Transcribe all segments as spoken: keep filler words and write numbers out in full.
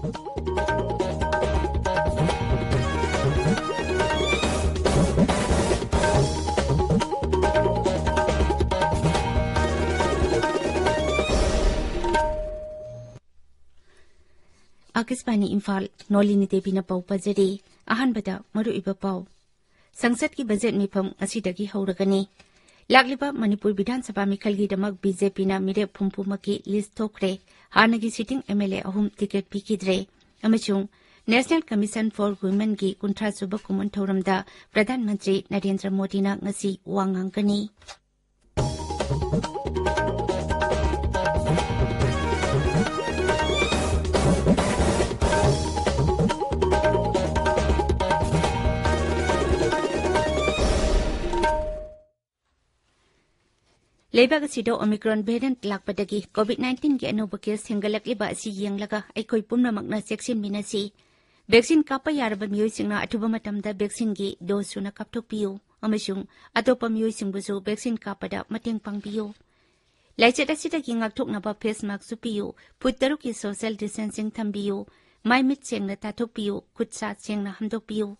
ꯑꯥꯀꯥꯁꯕꯥꯅꯤ ꯏꯝꯐꯥꯜ, ꯅꯣꯂꯤꯅꯤ ꯗꯦꯕꯤꯅ ꯄꯥꯎ ꯄꯥꯖꯔꯤ꯫ ꯑꯍꯥꯟꯕꯗ ꯃꯔꯨꯑꯣꯏꯕ ꯄꯥꯎ꯫ ꯁꯪꯁꯠꯀꯤ ꯕꯖꯦꯠ ꯃꯤꯐꯝ ꯉꯁꯤꯗꯒꯤ ꯍꯧꯔꯒꯅꯤ꯫ ꯂꯥꯛꯂꯤꯕ ꯃꯅꯤꯄꯨꯔ ꯕꯤꯙꯥꯟ ꯁꯚꯥ ꯃꯤꯈꯜꯒꯤꯗꯃꯛ ꯕꯤ ꯖꯦ ꯄꯤꯅ ꯃꯤꯔꯦꯞ ꯍꯨꯝꯐꯨꯃꯛꯀꯤ ꯂꯤꯁ꯭ꯠ ꯊꯣꯛꯈ꯭ꯔꯦ꯫ ꯍꯥꯟꯅꯒꯤ ꯁꯤꯇꯤꯡ ꯑꯦꯝ ꯑꯦꯜ ꯑꯦ ꯑꯍꯨꯝ ꯇꯤꯀꯦꯠ ꯄꯤꯈꯤꯗ꯭ꯔꯦ꯫ ꯑꯃꯁꯨꯡ National Commission for Womenꯒꯤ ꯀꯨꯟꯊ꯭ꯔꯥ ꯁꯨꯕ ꯈꯨꯃꯟ ꯊꯧꯔꯝꯗ ꯄ꯭ꯔꯙꯥꯟ ꯃꯟꯇ꯭ꯔꯤ ꯅꯔꯦꯟꯗ꯭ꯔ ꯃꯣꯗꯤꯅ ꯉꯁꯤ ꯋꯥ ꯉꯥꯡꯒꯅꯤ꯫ ꯂꯩꯕꯥꯛ ꯑꯁꯤꯗ Omicron variant ꯂꯥꯛꯄꯗꯒꯤ COVID nineteenꯒꯤ ꯑꯅꯧꯕ case ꯍꯦꯟꯒꯠꯂꯛꯂꯤꯕ ꯑꯁꯤ ꯌꯦꯡꯂꯒ ꯑꯩꯈꯣꯏ ꯄꯨꯝꯅꯃꯛꯅ ꯆꯦꯛꯁꯤꯟꯃꯤꯟꯅꯁꯤ꯫ Vaccine ꯀꯥꯞꯄ ꯌꯥꯔꯕ ꯃꯤꯑꯣꯏꯁꯤꯡꯅ ꯑꯊꯨꯕ ꯃꯇꯝꯗ vaccineꯒꯤ dose ꯁꯨꯅ ꯀꯥꯞꯊꯣꯛꯄꯤꯌꯨ ꯑꯃꯁꯨꯡ ꯑꯇꯣꯞꯄ ꯃꯤꯑꯣꯏꯁꯤꯡꯕꯨꯁꯨ vaccine ꯀꯥꯞꯄꯗ ꯃꯇꯦꯡ ꯄꯥꯡꯕꯤꯌꯨ꯫ ꯂꯥꯏꯆꯠ ꯑꯁꯤꯗꯒꯤ ꯉꯥꯛꯊꯣꯛꯅꯕ face mask ꯎꯞꯄꯤꯌꯨ, ꯐꯨꯠ ꯇꯔꯨꯛꯀꯤ social distancing ꯊꯝꯕꯤꯌꯨ, ꯃꯥꯏ ꯃꯤꯠ ꯁꯦꯡꯅ ꯇꯥꯊꯣꯛꯄꯤꯌꯨ, ꯈꯨꯠ ꯁꯥ ꯁꯦꯡꯅ ꯍꯥꯝꯗꯣꯛꯄꯤꯌꯨ꯫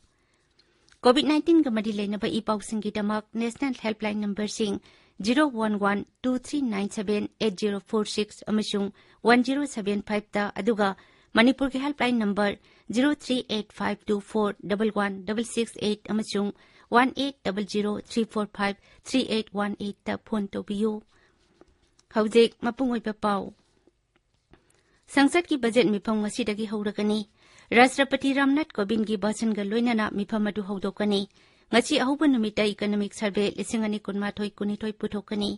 COVID nineteenꯒ ꯃꯔꯤ ꯂꯩꯅꯕ E ꯄꯥꯎꯁꯤꯡꯒꯤꯗꯃꯛ National Helpline numberꯁꯤꯡ zero one one two three nine seven eight zero four six ꯑꯃꯁꯨꯡ one zero seven fiveꯇ, ꯑꯗꯨꯒ ꯃꯅꯤꯄꯨꯔꯒꯤ helpline number zero three eight five two four double one double six eight ꯑꯃꯁꯨꯡ one eight double zero three four five three eight one eightꯇ phone ꯇꯧꯕꯤꯌꯨ꯫ ꯍꯧꯖꯤꯛ ꯃꯄꯨꯡ ꯑꯣꯏꯕ ꯄꯥꯎ꯫ ꯁꯪꯁꯠꯀꯤ budget ꯃꯤꯐꯝ ꯉꯁꯤꯗꯒꯤ ꯍꯧꯔꯒꯅꯤ꯫ ꯔꯥꯁꯇ꯭ꯔꯄꯇꯤ ꯔꯥꯝꯅꯥꯊ ꯀꯣꯕꯤꯟꯗꯒꯤ ꯚꯥꯁꯟꯒ ꯂꯣꯏꯅꯅ ꯃꯤꯐꯝ ꯑꯗꯨ ꯍꯧꯗꯣꯛꯀꯅꯤ꯫ ꯉꯁꯤ ꯑꯍꯧꯕ ꯅꯨꯃꯤꯠꯇ economic survey ꯂꯤꯁꯤꯡ ꯑꯅꯤ ꯀꯨꯟꯃꯥꯊꯣꯏ ꯀꯨꯟꯅꯤꯊꯣꯏ ꯄꯨꯊꯣꯛꯀꯅꯤ꯫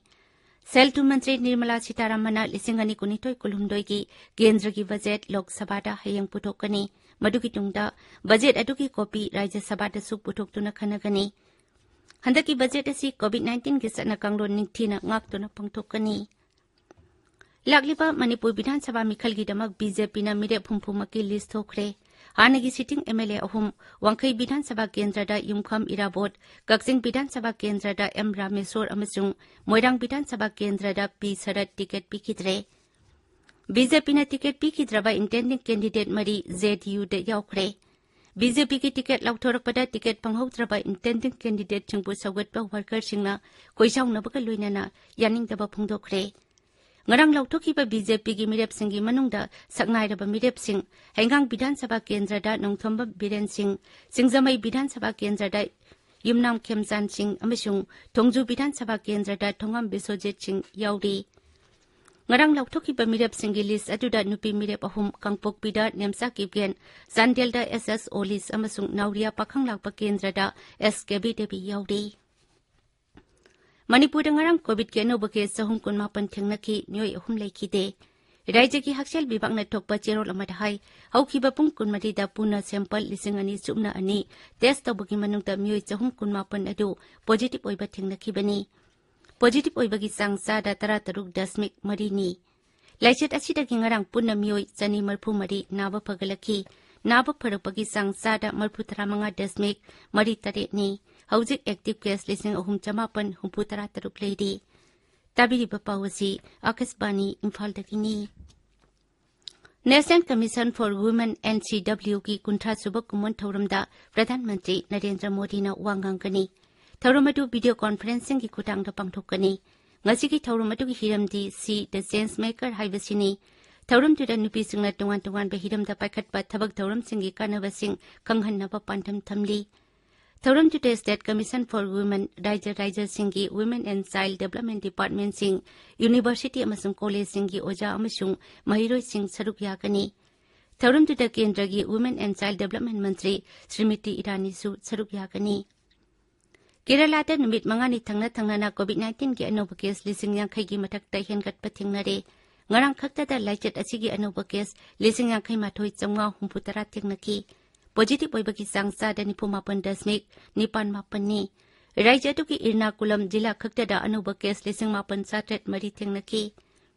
ꯁꯦꯜ ꯊꯨꯝ ꯃꯟꯇ꯭ꯔꯤ ꯅꯤꯔꯃꯂꯥ ꯁꯤꯇꯥꯔꯥꯃꯟꯅ ꯂꯤꯁꯤꯡ ꯑꯅꯤ ꯀꯨꯟꯅꯤꯊꯣꯏ ꯀꯨꯟꯍꯨꯝꯗꯣꯏꯒꯤ ꯀꯦꯟꯗ꯭ꯔꯒꯤ ꯕꯖꯦꯠ ꯂꯣꯛ ꯁꯚꯥꯗ ꯍꯌꯦꯡ ꯄꯨꯊꯣꯛꯀꯅꯤ꯫ ꯃꯗꯨꯒꯤ ꯇꯨꯡꯗ ꯕꯖꯦꯠ ꯑꯗꯨꯒꯤ ꯀꯣꯄꯤ ꯔꯥꯖ꯭ꯌ ꯁꯚꯥꯗꯁꯨ ꯄꯨꯊꯣꯛꯇꯨꯅ ꯈꯟꯅꯒꯅꯤ꯫ ꯍꯟꯗꯛꯀꯤ ꯕꯖꯦꯠ ꯑꯁꯤ COVID nineteenꯒꯤ ꯆꯠꯅ ꯀꯥꯡꯂꯣꯟ ꯅꯤꯡꯊꯤꯅ ꯉꯥꯛꯇꯨꯅ ꯄꯥꯡꯊꯣꯛꯀꯅꯤ꯫ ꯂꯥꯛꯂꯤꯕ ꯃꯅꯤꯄꯨꯔ ꯕꯤꯙꯥꯟ ꯁꯚꯥ ꯃꯤꯈꯜꯒꯤꯗꯃꯛ ꯕꯤ ꯖꯦ ꯄꯤꯅ ꯃꯤꯔꯦꯞ ꯍꯨꯝꯐꯨꯃꯛꯀꯤ ꯂꯤꯁ꯭ꯠ ꯊꯣꯛꯈ꯭ꯔꯦ꯫ ꯍꯥꯟꯅꯒꯤ ꯁꯤꯇꯤꯡ ꯑꯦꯝ ꯑꯦꯜ ꯑꯦ ꯑꯍꯨꯝ, ꯋꯥꯡꯈꯩ ꯕꯤꯙꯥꯟ ꯁꯚꯥ ꯀꯦꯟꯗ꯭ꯔꯗ ꯌꯨꯝꯈꯥꯝ ꯏꯔꯥꯕꯣꯠ, ꯀꯛꯆꯤꯡ ꯕꯤꯙꯥꯟ ꯁꯚꯥ ꯀꯦꯟꯗ꯭ꯔꯗ ꯑꯦꯝ ꯔꯥꯃꯦꯁꯣꯔ ꯑꯃꯁꯨꯡ ꯃꯣꯏꯔꯥꯡ ꯕꯤꯙꯥꯟ ꯁꯚꯥ ꯀꯦꯟꯗ꯭ꯔꯗ ꯄꯤ ꯁꯔꯠ ꯇꯤꯀꯦꯠ ꯄꯤꯈꯤꯗ꯭ꯔꯦ꯫ ꯕꯤ ꯖꯦ ꯄꯤꯅ ꯇꯤꯀꯦꯠ ꯄꯤꯈꯤꯗ꯭ꯔꯕ intending candidate ꯃꯔꯤ ꯖꯦ ꯗꯤ ꯌꯨꯗ ꯌꯥꯎꯈ꯭ꯔꯦ꯫ ꯕꯤ ꯖꯦ ꯄꯤꯒꯤ ꯇꯤꯀꯦꯠ ꯂꯥꯎꯊꯣꯔꯛꯄꯗ ꯇꯤꯀꯦꯠ ꯐꯪꯍꯧꯗ꯭ꯔꯕ intending candidateꯁꯤꯡꯕꯨ ꯁꯧꯒꯠꯄ workerꯁꯤꯡꯅ ꯀꯣꯏꯖꯥꯎꯅꯕꯒ ꯂꯣꯏꯅꯅ ꯌꯥꯅꯤꯡꯗꯕ ꯐꯣꯡꯗꯣꯛꯈ꯭ꯔꯦ꯫ ꯉꯔꯥꯡ ꯂꯥꯎꯊꯣꯛꯈꯤꯕ ꯕꯤ ꯖꯦ ꯄꯤꯒꯤ ꯃꯤꯔꯦꯞꯁꯤꯡꯒꯤ ꯃꯅꯨꯡꯗ ꯁꯛꯅꯥꯏꯔꯕ ꯃꯤꯔꯦꯞꯁꯤꯡ ꯍꯩꯉꯥꯡ ꯕꯤꯙꯥꯟ ꯁꯚꯥ ꯀꯦꯟꯗ꯭ꯔꯗ ꯅꯣꯡꯊꯣꯝꯕꯝ ꯕꯤꯔꯦꯟ ꯁꯤꯡ, ꯁꯤꯡꯖꯃꯩ ꯕꯤꯙꯥꯟ ꯁꯚꯥ ꯀꯦꯟꯗ꯭ꯔꯗ ꯌꯨꯝꯅꯥꯝ ꯈꯦꯝꯆꯥꯟ ꯁꯤꯡ ꯑꯃꯁꯨꯡ ꯊꯣꯡꯖꯨ ꯕꯤꯙꯥꯟ ꯁꯚꯥ ꯀꯦꯟꯗ꯭ꯔꯗ ꯊꯣꯉꯥꯝ ꯕꯤꯁ꯭ꯋꯖꯤꯠ ꯁꯤꯡ ꯌꯥꯎꯔꯤ꯫ ꯉꯔꯥꯡ ꯂꯥꯎꯊꯣꯛꯈꯤꯕ ꯃꯤꯔꯦꯞꯁꯤꯡꯒꯤ list ꯑꯗꯨꯗ ꯅꯨꯄꯤ ꯃꯤꯔꯦꯞ ꯑꯍꯨꯝ, ꯀꯥꯡꯄꯣꯛꯄꯤꯗ ꯅꯦꯝꯆꯥ ꯀꯤꯞꯒꯦꯟ, ꯆꯥꯟꯗꯦꯜꯗ ꯑꯦꯁ ꯑꯦꯁ ꯑꯣꯂꯤꯁ ꯑꯃꯁꯨꯡ ꯅꯥꯎꯔꯤꯌꯥ ꯄꯥꯈꯪꯂꯥꯛꯄ ꯀꯦꯟꯗ꯭ꯔꯗ ꯑꯦꯁ ꯀꯦꯕꯤ ꯗꯦꯕꯤ ꯌꯥꯎꯔꯤ꯫ ꯃꯅꯤꯄꯨꯔꯗ ꯉꯔꯥꯡ ꯀꯣꯚꯤꯗꯀꯤ ꯑꯅꯧꯕ case ꯆꯍꯨꯝ ꯀꯨꯟꯃꯥꯄꯟ ꯊꯦꯡꯅꯈꯤ, ꯃꯤꯑꯣꯏ ꯑꯍꯨꯝ ꯂꯩꯈꯤꯗꯦ꯫ ꯔꯥꯖ꯭ꯌꯒꯤ ꯍꯛꯁꯦꯜ ꯕꯤꯚꯥꯒꯅ ꯊꯣꯛꯄ ꯆꯦꯔꯣꯜ ꯑꯃꯗ ꯍꯥꯏ, ꯍꯧꯈꯤꯕ ꯄꯨꯡ ꯀꯨꯟꯃꯔꯤꯗ ꯄꯨꯟꯅ sample ꯂꯤꯁꯤꯡ ꯑꯅꯤ ꯆꯨꯞꯅ ꯑꯅꯤ test ꯇꯧꯕꯒꯤ ꯃꯅꯨꯡꯗ ꯃꯤꯑꯣꯏ ꯆꯍꯨꯝ ꯀꯨꯟꯃꯥꯄꯟ ꯑꯗꯨ positive ꯑꯣꯏꯕ ꯊꯦꯡꯅꯈꯤꯕꯅꯤ꯫ Positive ꯑꯣꯏꯕꯒꯤ ꯆꯥꯡ ꯆꯥꯗ ꯇꯔꯥꯇꯔꯨꯛ ꯗꯁꯃꯤꯛ ꯃꯔꯤꯅꯤ꯫ ꯂꯥꯏꯆꯠ ꯑꯁꯤꯗꯒꯤ ꯉꯔꯥꯡ ꯄꯨꯟꯅ ꯃꯤꯑꯣꯏ ꯆꯅꯤ ꯃꯔꯤꯐꯨ ꯃꯔꯤ ꯅꯥꯕ ꯐꯒꯠꯂꯛꯈꯤ꯫ ꯅꯥꯕ ꯐꯔꯛꯄꯒꯤ ꯆꯥꯡ ꯆꯥꯗ ꯃꯔꯤꯐꯨ ꯇꯔꯥꯃꯉꯥ ꯗꯁꯃꯤꯛ ꯃꯔꯤ ꯇꯔꯦꯠꯅꯤ꯫ ꯍꯧꯖꯤꯛ active case ꯂꯤꯁꯤꯡ ꯑꯍꯨꯝ ꯆꯃꯥꯄꯟ ꯍꯨꯝꯐꯨ ꯇꯔꯥ ꯇꯔꯨꯛ ꯂꯩꯔꯤ꯫ ꯇꯥꯕꯤꯔꯤꯕ ꯄꯥꯎ ꯑꯁꯤ ꯑꯥꯀꯥꯁꯕꯥꯅꯤ ꯏꯝꯐꯥꯜꯗꯒꯤꯅꯤ꯫ National Commission for Women, N C W ꯒꯤ ꯀꯨꯟꯊ꯭ꯔꯥ ꯁꯨꯕ ꯀꯨꯝꯑꯣꯟ ꯊꯧꯔꯝꯗ ꯄ꯭ꯔꯙꯥꯟ ꯃꯟꯇ꯭ꯔꯤ ꯅꯔꯦꯟꯗ꯭ꯔ ꯃꯣꯗꯤꯅ ꯋꯥ ꯉꯥꯡꯒꯅꯤ꯫ ꯊꯧꯔꯝ ꯑꯗꯨ video conferencingꯒꯤ ꯈꯨꯠꯊꯥꯡꯗ ꯄꯥꯡꯊꯣꯛꯀꯅꯤ꯫ ꯉꯁꯤꯒꯤ ꯊꯧꯔꯝ ꯑꯗꯨꯒꯤ ꯍꯤꯔꯝꯗꯤ See the Change Maker ꯍꯥꯏꯕꯁꯤꯅꯤ꯫ ꯊꯧꯔꯝꯗꯨꯗ ꯅꯨꯄꯤꯁꯤꯡꯅ ꯇꯣꯉꯥꯟ ꯇꯣꯉꯥꯟꯕ ꯍꯤꯔꯝꯗ ꯄꯥꯏꯈꯠꯄ ꯊꯕꯛ ꯊꯧꯔꯝꯁꯤꯡꯒꯤ ꯀꯥꯟꯅꯕꯁꯤꯡ ꯈꯪꯍꯟꯅꯕ ꯄꯥꯟꯗꯝ ꯊꯝꯂꯤ꯫ ꯊꯧꯔꯝꯗꯨꯗ State Commission for Women, Rajya ꯔꯥꯏꯖ꯭ꯌꯁꯤꯡꯒꯤ Women and Child Development Departmentꯁꯤꯡ, university ꯑꯃꯁꯨꯡ collegeꯁꯤꯡꯒꯤ ꯑꯣꯖꯥ ꯑꯃꯁꯨꯡ ꯃꯍꯩꯔꯣꯏꯁꯤꯡ ꯁꯔꯨꯛ ꯌꯥꯒꯅꯤ꯫ ꯊꯧꯔꯝꯗꯨꯗ ꯀꯦꯟꯗ꯭ꯔꯒꯤ Women and Child Development ꯃꯟꯇ꯭ꯔꯤ ꯁ꯭ꯔꯤꯃꯇꯤ ꯏꯔꯥꯅꯤꯁꯨ ꯁꯔꯨꯛ ꯌꯥꯒꯅꯤ꯫ ꯀꯦꯔꯂꯥꯗ ꯅꯨꯃꯤꯠ ꯃꯉꯥꯅꯤ ꯊꯪꯅ ꯊꯪꯅꯅ COVID nineteenꯒꯤ ꯑꯅꯧꯕ case ꯂꯤꯁꯤꯡ ꯌꯥꯡꯈꯩꯒꯤ ꯃꯊꯛꯇ ꯍꯦꯟꯒꯠꯄ ꯊꯦꯡꯅꯔꯦ꯫ ꯉꯔꯥꯡ ꯈꯛꯇꯗ ꯂꯥꯏꯆꯠ ꯑꯁꯤꯒꯤ ꯑꯅꯧꯕ case ꯂꯤꯁꯤꯡ ꯌꯥꯡꯈꯩ ꯃꯥꯊꯣꯏ ꯆꯥꯝꯃꯉꯥ ꯍꯨꯝꯐꯨ ꯇꯔꯥ ꯊꯦꯡꯅꯈꯤ꯫ Positive ꯑꯣꯏꯕꯒꯤ ꯆꯥꯡ ꯆꯥꯗ ꯅꯤꯐꯨ ꯃꯥꯄꯟ ꯗꯁꯃꯤꯛ ꯅꯤꯄꯥꯟ ꯃꯥꯄꯟꯅꯤ꯫ ꯔꯥꯏꯖ꯭ꯌ ꯑꯗꯨꯒꯤ ꯏꯔꯅꯥꯀꯨꯂꯝ ꯖꯤꯂꯥ ꯈꯛꯇꯗ ꯑꯅꯧꯕ case ꯂꯤꯁꯤꯡ ꯃꯥꯄꯟ ꯆꯥꯇ꯭ꯔꯦꯠ ꯃꯔꯤ ꯊꯦꯡꯅꯈꯤ꯫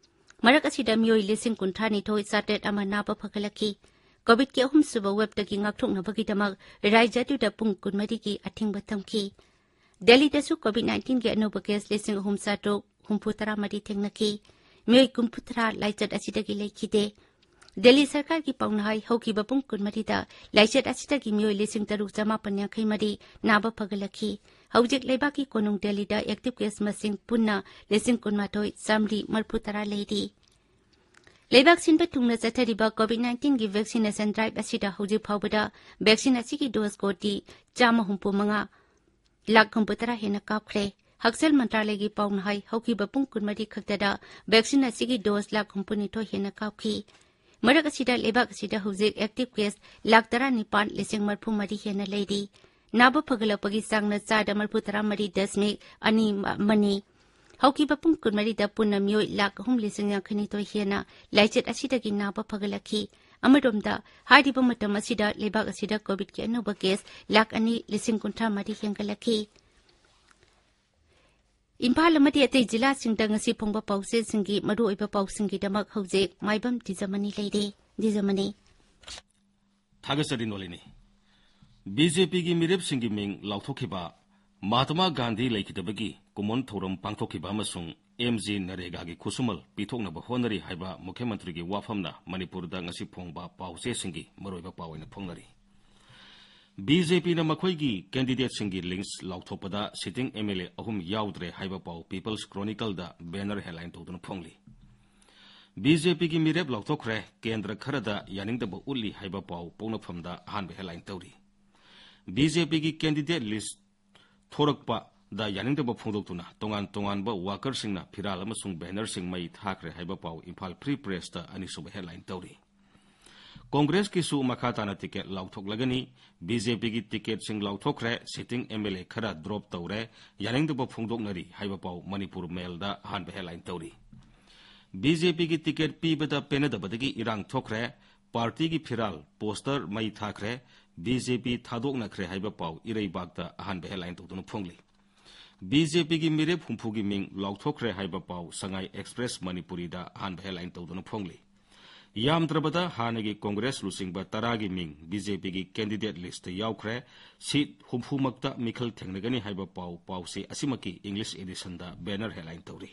ꯃꯔꯛ ꯑꯁꯤꯗ ꯃꯤꯑꯣꯏ ꯂꯤꯁꯤꯡ ꯀꯨꯟꯊ꯭ꯔꯥꯅꯤꯊꯣꯏ ꯆꯥꯇ꯭ꯔꯦꯠ ꯑꯃ ꯅꯥꯕ ꯐꯒꯠꯂꯛꯈꯤ꯫ COVIDꯀꯤ ꯑꯍꯨꯝꯁꯨꯕ waveꯇꯒꯤ ꯉꯥꯛꯊꯣꯛꯅꯕꯒꯤꯗꯃꯛ ꯔꯥꯏꯖ꯭ꯌ ꯑꯗꯨꯗ ꯄꯨꯡ ꯀꯨꯟꯃꯔꯤꯒꯤ ꯑꯊꯤꯡꯕ ꯊꯝꯈꯤ꯫ ꯗꯦꯜꯂꯤꯗꯁꯨ COVID nineteenꯒꯤ ꯑꯅꯧꯕ case ꯂꯤꯁꯤꯡ ꯑꯍꯨꯝ ꯆꯥꯇ꯭ꯔꯨꯛ ꯍꯨꯝꯐꯨ ꯇꯔꯥ ꯃꯔꯤ ꯊꯦꯡꯅꯈꯤ꯫ ꯃꯤꯑꯣꯏ ꯀꯨꯟꯊ꯭ꯔꯥ ꯂꯥꯏꯆꯠ ꯑꯁꯤꯗꯒꯤ ꯂꯩꯈꯤꯗꯦ꯫ ꯗꯦꯜꯂꯤ ꯁꯔꯀꯥꯔꯒꯤ ꯄꯥꯎꯅ ꯍꯥꯏ, ꯍꯧꯈꯤꯕ ꯄꯨꯡ ꯀꯨꯟꯃꯔꯤꯗ ꯂꯥꯏꯆꯠ ꯑꯁꯤꯗꯒꯤ ꯃꯤꯑꯣꯏ ꯂꯤꯁꯤꯡ ꯇꯔꯨꯛ ꯆꯃꯥꯄꯟ ꯌꯥꯡꯈꯩ ꯃꯔꯤ ꯅꯥꯕ ꯐꯒꯠꯂꯛꯈꯤ꯫ ꯍꯧꯖꯤꯛ ꯂꯩꯕꯥꯛꯀꯤ ꯀꯣꯅꯨꯡ ꯗꯦꯜꯂꯤꯗ active case ꯃꯁꯤꯡ ꯄꯨꯟꯅ ꯂꯤꯁꯤꯡ ꯀꯨꯟꯃꯥꯊꯣꯏ ꯆꯥꯃꯔꯤ ꯃꯔꯤꯐꯨ ꯇꯔꯥ ꯂꯩꯔꯤ꯫ ꯂꯩꯕꯥꯛ ꯁꯤꯟꯕ ꯊꯨꯡꯅ ꯆꯠꯊꯔꯤꯕ COVID nineteenꯒꯤ vaccination drive ꯑꯁꯤꯗ ꯍꯧꯖꯤꯛ ꯐꯥꯎꯕꯗ vaccine ꯑꯁꯤꯒꯤ dose ꯀꯣꯇꯤ ꯆꯥꯝꯃ ꯍꯨꯝꯐꯨ ꯃꯉꯥ ꯂꯥꯈ ꯍꯨꯝꯐꯨ ꯇꯔꯥ ꯍꯦꯟꯅ ꯀꯥꯞꯈ꯭ꯔꯦ꯫ ꯍꯛꯁꯦꯜ ꯃꯟꯇ꯭ꯔꯥꯂꯌꯒꯤ ꯄꯥꯎꯅ ꯍꯥꯏ, ꯍꯧꯈꯤꯕ ꯄꯨꯡ ꯀꯨꯟꯃꯔꯤ ꯈꯛꯇꯗ vaccine ꯑꯁꯤꯒꯤ dose ꯂꯥꯈ ꯍꯨꯝꯐꯨꯅꯤꯊꯣꯏ ꯍꯦꯟꯅ ꯀꯥꯞꯈꯤ꯫ ꯃꯔꯛ ꯑꯁꯤꯗ ꯂꯩꯕꯥꯛ ꯑꯁꯤꯗ ꯍꯧꯖꯤꯛ active case ꯂꯥꯈ ꯇꯔꯥꯅꯤꯄꯥꯟ ꯂꯤꯁꯤꯡ ꯃꯔꯤꯐꯨ ꯃꯔꯤ ꯍꯦꯟꯅ ꯂꯩꯔꯤ꯫ ꯅꯥꯕ ꯐꯒꯠꯂꯛꯄꯒꯤ ꯆꯥꯡꯅ ꯆꯥꯗ ꯃꯔꯤꯐꯨ ꯇꯔꯥ ꯃꯔꯤ ꯗꯁꯃꯤꯛ ꯑꯅꯤ ꯑꯃꯅꯤ꯫ ꯍꯧꯈꯤꯕ ꯄꯨꯡ ꯀꯨꯟꯃꯔꯤꯗ ꯄꯨꯟꯅ ꯃꯤꯑꯣꯏ ꯂꯥꯈ ꯑꯍꯨꯝ ꯂꯤꯁꯤꯡ ꯌꯥꯡꯈꯩꯅꯤꯊꯣꯏ ꯍꯦꯟꯅ ꯂꯥꯏꯆꯠ ꯑꯁꯤꯗꯒꯤ ꯅꯥꯕ ꯐꯒꯠꯂꯛꯈꯤ꯫ ꯑꯃꯔꯣꯝꯗ, ꯍꯥꯏꯔꯤꯕ ꯃꯇꯝ ꯑꯁꯤꯗ ꯂꯩꯕꯥꯛ ꯑꯁꯤꯗ COVIDꯀꯤ ꯑꯅꯧꯕ case ꯂꯥꯈ ꯑꯅꯤ ꯂꯤꯁꯤꯡ ꯀꯨꯟꯊ꯭ꯔꯥ ꯃꯔꯤ ꯍꯦꯟꯒꯠꯂꯛꯈꯤ꯫ ꯏꯝꯐꯥꯜ ꯑꯃꯗꯤ ꯑꯇꯩ ꯖꯤꯂꯥꯁꯤꯡꯗ ꯉꯁꯤ ꯐꯣꯡꯕ ꯄꯥꯎꯆꯦꯁꯤꯡꯒꯤ ꯃꯔꯨꯑꯣꯏꯕ ꯄꯥꯎꯁꯤꯡꯒꯤꯗꯃꯛ ꯍꯧꯖꯤꯛ ꯃꯥꯏꯕꯝ ꯗꯤꯖꯃꯅꯤ ꯂꯩꯔꯦ꯫ ꯗꯤꯖꯃꯅꯤ꯫ ꯊꯥꯒꯠꯆꯔꯤ ꯅꯣꯂꯤꯅꯤ꯫ BJPꯒꯤ ꯃꯤꯔꯦꯞꯁꯤꯡꯒꯤ ꯃꯤꯡ ꯂꯥꯎꯊꯣꯛꯈꯤꯕ ꯃꯍꯥꯇꯃꯥ ꯒꯥꯟꯙꯤ ꯂꯩꯈꯤꯗꯕꯒꯤ ꯀꯨꯃꯣꯟ ꯊꯧꯔꯝ ꯄꯥꯡꯊꯣꯛꯈꯤꯕ ꯑꯃꯁꯨꯡ MGNREGAꯒꯤ ꯈꯨꯠꯁꯨꯃꯜ ꯄꯤꯊꯣꯛꯅꯕ ꯍꯣꯠꯅꯔꯤ ꯍꯥꯏꯕ ꯃꯨꯈ꯭ꯌ ꯃꯟꯇ꯭ꯔꯤꯒꯤ ꯋꯥꯐꯝꯅ ꯃꯅꯤꯄꯨꯔꯗ ꯉꯁꯤ ꯐꯣꯡꯕ ꯄꯥꯎꯆꯦꯁꯤꯡꯒꯤ ꯃꯔꯨꯑꯣꯏꯕ ꯄꯥꯎ ꯑꯣꯏꯅ ꯐꯣꯡꯅꯔꯤ꯫ BJPꯅ ꯃꯈꯣꯏꯒꯤ candidateꯁꯤꯡꯒꯤ list ꯂꯥꯎꯊꯣꯛꯄꯗ sitting MLA ꯑꯍꯨꯝ ꯌꯥꯎꯗ꯭ꯔꯦ ꯍꯥꯏꯕ ꯄꯥꯎ People's Chronicleꯗ banner headline ꯇꯧꯗꯨꯅ ꯐꯣꯡꯂꯤ꯫ BJPꯒꯤ ꯃꯤꯔꯦꯞ ꯂꯥꯎꯊꯣꯛꯈ꯭ꯔꯦ, ꯀꯦꯟꯗ꯭ꯔ ꯈꯔꯗ ꯌꯥꯅꯤꯡꯗꯕ ꯎꯠꯂꯤ ꯍꯥꯏꯕ ꯄꯥꯎ ꯄꯣꯛꯅꯐꯝꯗ ꯑꯍꯥꯟꯕ headline ꯇꯧꯔꯤ꯫ BJPꯒꯤ candidate list ꯊꯣꯔꯛꯄꯗ ꯌꯥꯅꯤꯡꯗꯕ ꯐꯣꯡꯗꯣꯛꯇꯨꯅ ꯇꯣꯉꯥꯟ ꯇꯣꯉꯥꯟꯕ workerꯁꯤꯡꯅ ꯐꯤꯔꯥꯜ ꯑꯃꯁꯨꯡ bannerꯁꯤꯡ ꯃꯩ ꯊꯥꯈ꯭ꯔꯦ ꯍꯥꯏꯕ ꯄꯥꯎ ꯏꯝꯐꯥꯜ Free Pressꯇ ꯑꯅꯤꯁꯨꯕ headline ꯇꯧꯔꯤ꯫ ꯀꯣꯡꯒ꯭ꯔꯦꯁꯀꯤꯁꯨ ꯃꯈꯥ ꯇꯥꯅ ticket ꯂꯥꯎꯊꯣꯛꯂꯒꯅꯤ꯫ BJPꯒꯤ ticketꯁꯤꯡ ꯂꯥꯎꯊꯣꯛꯈ꯭ꯔꯦ, sitting MLA ꯈꯔ drop ꯇꯧꯔꯦ, ꯌꯥꯅꯤꯡꯗꯕ ꯐꯣꯡꯗꯣꯛꯅꯔꯤ ꯍꯥꯏꯕ ꯄꯥꯎ ꯃꯅꯤꯄꯨꯔ ꯃꯦꯜꯗ ꯑꯍꯥꯟꯕ headline ꯇꯧꯔꯤ꯫ BJPꯒꯤ ticket ꯄꯤꯕꯗ ꯄꯦꯟꯅꯗꯕꯗꯒꯤ ꯏꯔꯥꯡ ꯊꯣꯛꯈ꯭ꯔꯦ, partyꯒꯤ ꯐꯤꯔꯥꯜ, poster ꯃꯩ ꯊꯥꯈ꯭ꯔꯦ, BJP ꯊꯥꯗꯣꯛꯅꯈ꯭ꯔꯦ ꯍꯥꯏꯕ ꯄꯥꯎ ꯏꯔꯩꯕꯥꯛꯇ ꯑꯍꯥꯟꯕ headline ꯇꯧꯗꯨꯅ ꯐꯣꯡꯂꯤ꯫ BJPꯒꯤ ꯃꯤꯔꯦꯞ ꯍꯨꯝꯐꯨꯒꯤ ꯃꯤꯡ ꯂꯥꯎꯊꯣꯛꯈ꯭ꯔꯦ ꯍꯥꯏꯕ ꯄꯥꯎ ꯁꯉꯥꯏ Express ꯃꯅꯤꯄꯨꯔꯤꯗ ꯑꯍꯥꯟꯕ headline ꯇꯧꯗꯨꯅ ꯐꯣꯡꯂꯤ꯫ ꯌꯥꯝꯗ꯭ꯔꯕꯗ ꯍꯥꯟꯅꯒꯤ ꯀꯣꯡꯒ꯭ꯔꯦꯁ ꯂꯨꯆꯤꯡꯕ ꯇꯔꯥꯒꯤ ꯃꯤꯡ BJPꯒꯤ candidate listꯇ ꯌꯥꯎꯈ꯭ꯔꯦ꯫ Seat ꯍꯨꯝꯐꯨꯃꯛꯇ ꯃꯤꯈꯜ ꯊꯦꯡꯅꯒꯅꯤ ꯍꯥꯏꯕ ꯄꯥꯎ, ꯄꯥꯎꯆꯦ ꯑꯁꯤꯃꯛꯀꯤ English editionꯗ banner headline ꯇꯧꯔꯤ꯫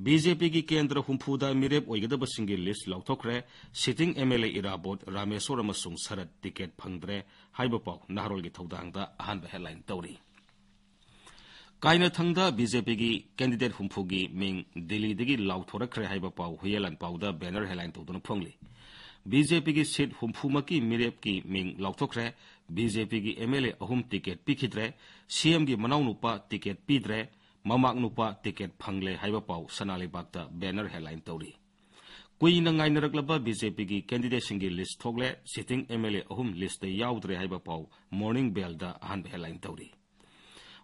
ꯕꯤ ꯖꯦ ꯄꯤꯒꯤ ꯀꯦꯟꯗ꯭ꯔ ꯍꯨꯝꯐꯨꯗ ꯃꯤꯔꯦꯞ ꯑꯣꯏꯒꯗꯕꯁꯤꯡꯒꯤ ꯂꯤꯁ ꯂꯥꯎꯊꯣꯛꯈ꯭ꯔꯦ꯫ ꯁꯤꯇꯤꯡ ꯑꯦꯝ ꯑꯦꯜ ꯑꯦ ꯏꯔꯥꯕꯣꯠ ꯔꯥꯃꯦꯁꯣꯔ ꯑꯃꯁꯨꯡ ꯁꯔꯠ ꯇꯤꯀꯦꯠ ꯐꯪꯗ꯭ꯔꯦ ꯍꯥꯏꯕ ꯄꯥꯎ ꯅꯍꯥꯔꯣꯜꯒꯤ ꯊꯧꯗꯥꯡꯗ ꯑꯍꯥꯟꯕ ꯍꯦꯗꯂꯥꯏꯟ ꯇꯧꯔꯤ꯫ ꯀꯥꯏꯅꯊꯪꯗ ꯕꯤ ꯖꯦ ꯄꯤꯒꯤ ꯀꯦꯟꯗꯤꯗꯦꯠ ꯍꯨꯝꯐꯨꯒꯤ ꯃꯤꯡ ꯗꯤꯜꯂꯤꯗꯒꯤ ꯂꯥꯎꯊꯣꯔꯛꯈ꯭ꯔꯦ ꯍꯥꯏꯕ ꯄꯥꯎ ꯍꯨꯌꯦꯟ ꯂꯥꯟꯄꯥꯎꯗ ꯕꯦꯅꯔ ꯍꯦꯗꯂꯥꯏꯟ ꯇꯧꯗꯨꯅ ꯐꯣꯡꯂꯤ꯫ ꯕꯤ ꯖꯦ ꯄꯤꯒꯤ ꯁꯤꯠ ꯍꯨꯝꯐꯨꯃꯛꯀꯤ ꯃꯤꯔꯦꯞꯀꯤ ꯃꯤꯡ ꯂꯥꯎꯊꯣꯛꯈ꯭ꯔꯦ꯫ ꯕꯤ ꯖꯦ ꯄꯤꯒꯤ ꯑꯦꯝ ꯑꯦꯜ ꯑꯦ ꯑꯍꯨꯝ ꯇꯤꯀꯦꯠ ꯄꯤꯈꯤꯗ꯭ꯔꯦ꯫ ꯁꯤ ꯑꯦꯝꯒꯤ ꯃꯅꯥꯎꯅꯨꯄꯥ ꯇꯤꯀꯦꯠ ꯄꯤꯗ꯭ꯔꯦ꯫ ꯃꯃꯥꯛ ꯅꯨꯄꯥ ꯇꯤꯀꯦꯠ ꯐꯪꯂꯦ ꯍꯥꯏꯕ ꯄꯥꯎ ꯁꯅꯥ ꯂꯩꯕꯥꯛꯇ ꯕꯦꯅꯔ ꯍꯦꯗꯂꯥꯏꯟ ꯇꯧꯔꯤ꯫ ꯀꯨꯏꯅ ꯉꯥꯏꯅꯔꯛꯂꯕ ꯕꯤ ꯖꯦ ꯄꯤꯒꯤ ꯀꯦꯟꯗꯤꯗꯦꯠꯁꯤꯡꯒꯤ ꯂꯤꯁ ꯊꯣꯛꯂꯦ꯫ ꯁꯤꯇꯤꯡ ꯑꯦꯝ ꯑꯦꯜ ꯑꯦ ꯑꯍꯨꯝ ꯂꯤꯁꯇ ꯌꯥꯎꯗ꯭ꯔꯦ ꯍꯥꯏꯕ ꯄꯥꯎ ꯃꯣꯔꯅꯤꯡ ꯕꯦꯜꯗ ꯑꯍꯥꯟꯕ ꯍꯦꯗꯂꯥꯏꯟ ꯇꯧꯔꯤ꯫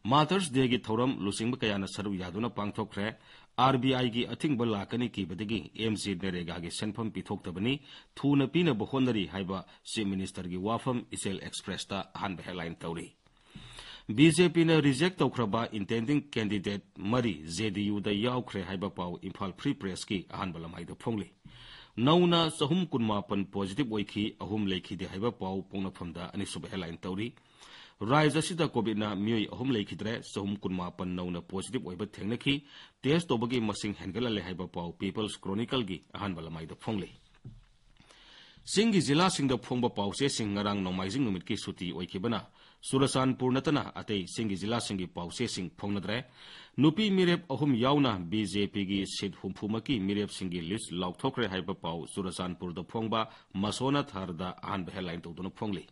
ꯃꯥꯗꯔꯁ ꯗꯦꯒꯤ ꯊꯧꯔꯝ ꯂꯨꯆꯤꯡꯕ ꯀꯌꯥꯅ ꯁꯔꯨꯛ ꯌꯥꯗꯨꯅ ꯄꯥꯡꯊꯣꯛꯈ꯭ꯔꯦ꯫ ꯑꯥꯔ ꯕꯤ ꯑꯥꯏꯒꯤ ꯑꯊꯤꯡꯕ ꯂꯥꯛꯀꯅꯤ ꯀꯤꯕꯗꯒꯤ ꯑꯦꯝ ꯖꯤ ꯅꯔꯦꯒꯥꯒꯤ ꯁꯦꯟꯐꯝ ꯄꯤꯊꯣꯛꯇꯕꯅꯤ꯫ ꯊꯨꯅ ꯄꯤꯅꯕ ꯍꯣꯠꯅꯔꯤ ꯍꯥꯏꯕ ꯆꯤꯐ ꯃꯤꯅꯤꯁꯇꯔꯒꯤ ꯋꯥꯐꯝ ꯏꯆꯦꯜ ꯑꯦꯛꯁꯄ꯭ꯔꯦꯁꯇ ꯑꯍꯥꯟꯕ ꯍꯦꯗꯂꯥꯏꯟ ꯇꯧꯔꯤ꯫ ꯕꯤ ꯖꯦ ꯄꯤꯅ ꯔꯤꯖꯦꯛ ꯇꯧꯈ꯭ꯔꯕ ꯏꯟꯇꯦꯟꯗꯤꯡ ꯀꯦꯟꯗꯤꯗꯦꯠ ꯃꯔꯤ ꯖꯦ ꯗꯤ ꯌꯨꯗ ꯌꯥꯎꯈ꯭ꯔꯦ ꯍꯥꯏꯕ ꯄꯥꯎ ꯏꯝꯐꯥꯜ ꯐ꯭ꯔꯤ ꯄ꯭ꯔꯦꯁꯀꯤ ꯑꯍꯥꯟꯕ ꯂꯃꯥꯏꯗ ꯐꯣꯡꯂꯤ꯫ ꯅꯧꯅ ꯆꯍꯨꯝ ꯀꯨꯟꯃꯥꯄꯟ ꯄꯣꯖꯤꯇꯤꯚ ꯑꯣꯏꯈꯤ, ꯑꯍꯨꯝ ꯂꯩꯈꯤꯗꯦ ꯍꯥꯏꯕ ꯄꯥꯎ ꯄꯣꯛꯅꯐꯝꯗ ꯑꯅꯤꯁꯨꯕ ꯍꯦꯗꯂꯥꯏꯟ ꯇꯧꯔꯤ꯫ ꯔꯥꯏꯖ꯭ꯌ ꯑꯁꯤꯗ ꯀꯣꯚꯤꯗꯅ ꯃꯤꯑꯣꯏ ꯑꯍꯨꯝ ꯂꯩꯈꯤꯗ꯭ꯔꯦ, ꯆꯍꯨꯝ ꯀꯨꯟꯃꯥꯄꯟ ꯅꯧꯅ ꯄꯣꯖꯤꯇꯤꯚ ꯑꯣꯏꯕ ꯊꯦꯡꯅꯈꯤ꯫ ꯇꯦꯁ ꯇꯧꯕꯒꯤ ꯃꯁꯤꯡ ꯍꯦꯟꯒꯠꯍꯜꯂꯦ ꯍꯥꯏꯕ ꯄꯥꯎ ꯄꯤꯄꯜꯁ ꯀ꯭ꯔꯣꯅꯤꯀꯜꯒꯤ ꯑꯍꯥꯟꯕ ꯂꯃꯥꯏꯗ ꯐꯣꯡꯂꯤ꯫ ꯆꯤꯡꯒꯤ ꯖꯤꯂꯥꯁꯤꯡꯗ ꯐꯣꯡꯕ ꯄꯥꯎꯆꯦꯁꯤꯡ꯫ ꯉꯔꯥꯡ ꯅꯣꯡꯃꯥꯏꯖꯤꯡ ꯅꯨꯃꯤꯠꯀꯤ ꯁꯨꯇꯤ ꯑꯣꯏꯈꯤꯕꯅ ꯆꯨꯔꯆꯥꯟꯄꯨꯔ ꯅꯠꯇꯅ ꯑꯇꯩ ꯆꯤꯡꯒꯤ ꯖꯤꯂꯥꯁꯤꯡꯒꯤ ꯄꯥꯎꯆꯦꯁꯤꯡ ꯐꯣꯡꯅꯗ꯭ꯔꯦ꯫ ꯅꯨꯄꯤ ꯃꯤꯔꯦꯞ ꯑꯍꯨꯝ ꯌꯥꯎꯅ ꯕꯤ ꯖꯦ ꯄꯤꯒꯤ ꯁꯤꯠ ꯍꯨꯝꯐꯨꯃꯛꯀꯤ ꯃꯤꯔꯦꯞꯁꯤꯡꯒꯤ ꯂꯤꯁ ꯂꯥꯎꯊꯣꯛꯈ꯭ꯔꯦ ꯍꯥꯏꯕ ꯄꯥꯎ ꯆꯨꯔꯆꯥꯟꯄꯨꯔꯗ ꯐꯣꯡꯕ ꯃꯁꯣꯅꯥ ꯊꯥꯔꯗ ꯑꯍꯥꯟꯕ ꯍꯦꯗꯂꯥꯏꯟ ꯇꯧꯗꯨꯅ ꯐꯣꯡꯂꯤ꯫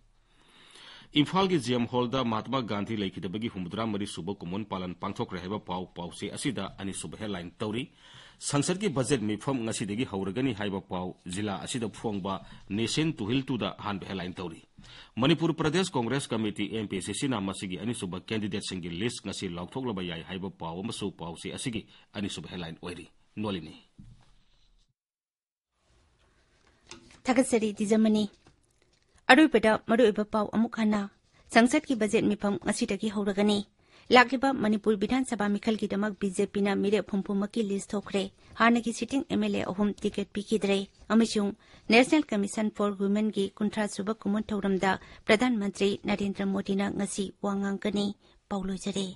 ꯏꯝꯐꯥꯜꯒꯤ ꯖꯤ ꯑꯦꯝ ꯍꯣꯜꯗ ꯃꯍꯥꯇꯃꯥ ꯒꯥꯟꯙꯤ ꯂꯩꯈꯤꯗꯕꯒꯤ ꯍꯨꯝꯐꯨꯇꯔꯥ ꯃꯔꯤ ꯁꯨꯕ ꯀꯨꯝꯑꯣꯟ ꯄꯥꯂꯟ ꯄꯥꯡꯊꯣꯛꯈ꯭ꯔꯦ ꯍꯥꯏꯕ ꯄꯥꯎ ꯄꯥꯎꯆꯦ ꯑꯁꯤꯗ ꯑꯅꯤꯁꯨꯕ ꯍꯦꯗꯂꯥꯏꯟ ꯇꯧꯔꯤ꯫ ꯁꯪꯁꯠꯀꯤ ꯕꯖꯦꯠ ꯃꯤꯐꯝ ꯉꯁꯤꯗꯒꯤ ꯍꯧꯔꯒꯅꯤ ꯍꯥꯏꯕ ꯄꯥꯎ ꯖꯤꯂꯥ ꯑꯁꯤꯗ ꯐꯣꯡꯕ ꯅꯦꯁꯟ ꯇꯨꯍꯤꯜ ꯇꯨꯗ ꯑꯍꯥꯟꯕ ꯍꯦꯗꯂꯥꯏꯟ ꯇꯧꯔꯤ꯫ Manipur Pradesh Congress committee, M P ꯁꯤ ꯁꯤꯅ ꯃꯁꯤꯒꯤ ꯑꯅꯤꯁꯨꯕ ꯀꯦꯟꯗꯤꯗꯦꯠꯁꯤꯡꯒꯤ ꯂꯤꯁ ꯉꯁꯤ ꯂꯥꯎꯊꯣꯛꯂꯕ ꯌꯥꯏ ꯍꯥꯏꯕ ꯄꯥꯎ ꯑꯃꯁꯨ ꯄꯥꯎꯆꯦ ꯑꯁꯤꯒꯤ ꯑꯅꯤꯁꯨꯕ ꯍꯦꯗꯂꯥꯏꯟ ꯑꯣꯏꯔꯤ꯫ ꯅꯣꯂꯤꯅꯤ꯫ ꯊꯥꯒꯠꯆꯔꯤ ꯇꯤꯖꯃꯅꯤ꯫ ꯑꯔꯣꯏꯕꯗ ꯃꯔꯨꯑꯣꯏꯕ ꯄꯥꯎ ꯑꯃꯨꯛ ꯍꯟꯅ꯫ ꯁꯪꯁꯠꯀꯤ ꯕꯖꯦꯠ ꯃꯤꯐꯝ ꯉꯁꯤꯗꯒꯤ ꯍꯧꯔꯒꯅꯤ꯫ ꯂꯥꯛꯂꯤꯕ ꯃꯅꯤꯄꯨꯔ ꯕꯤꯙꯥꯟ ꯁꯚꯥ ꯃꯤꯈꯜꯒꯤꯗꯃꯛ ꯕꯤ ꯖꯦ ꯄꯤꯅ ꯃꯤꯔꯦꯞ ꯍꯨꯝꯐꯨꯃꯛꯀꯤ ꯂꯤꯁ ꯊꯣꯛꯈ꯭ꯔꯦ꯫ ꯍꯥꯟꯅꯒꯤ ꯁꯤꯇꯤꯡ ꯑꯦꯝ ꯑꯦꯜ ꯑꯦ ꯑꯍꯨꯝ ꯇꯤꯀꯦꯠ ꯄꯤꯈꯤꯗ꯭ꯔꯦ꯫ ꯑꯃꯁꯨꯡ ꯅꯦꯁꯅꯦꯜ ꯀꯃꯤꯁꯟ ꯐꯣꯔ ꯋꯨꯃꯦꯟꯒꯤ ꯀꯨꯟꯊ꯭ꯔꯥ ꯁꯨꯕ ꯀꯨꯝꯑꯣꯟ ꯊꯧꯔꯝꯗ ꯄ꯭ꯔꯙꯥꯟ ꯃꯟꯇ꯭ꯔꯤ ꯅꯔꯦꯟꯗ꯭ꯔ ꯃꯣꯗꯤꯅ ꯉꯁꯤ ꯋꯥ ꯉꯥꯡꯒꯅꯤ꯫ ꯄꯥꯎ ꯂꯣꯏꯖꯔꯦ꯫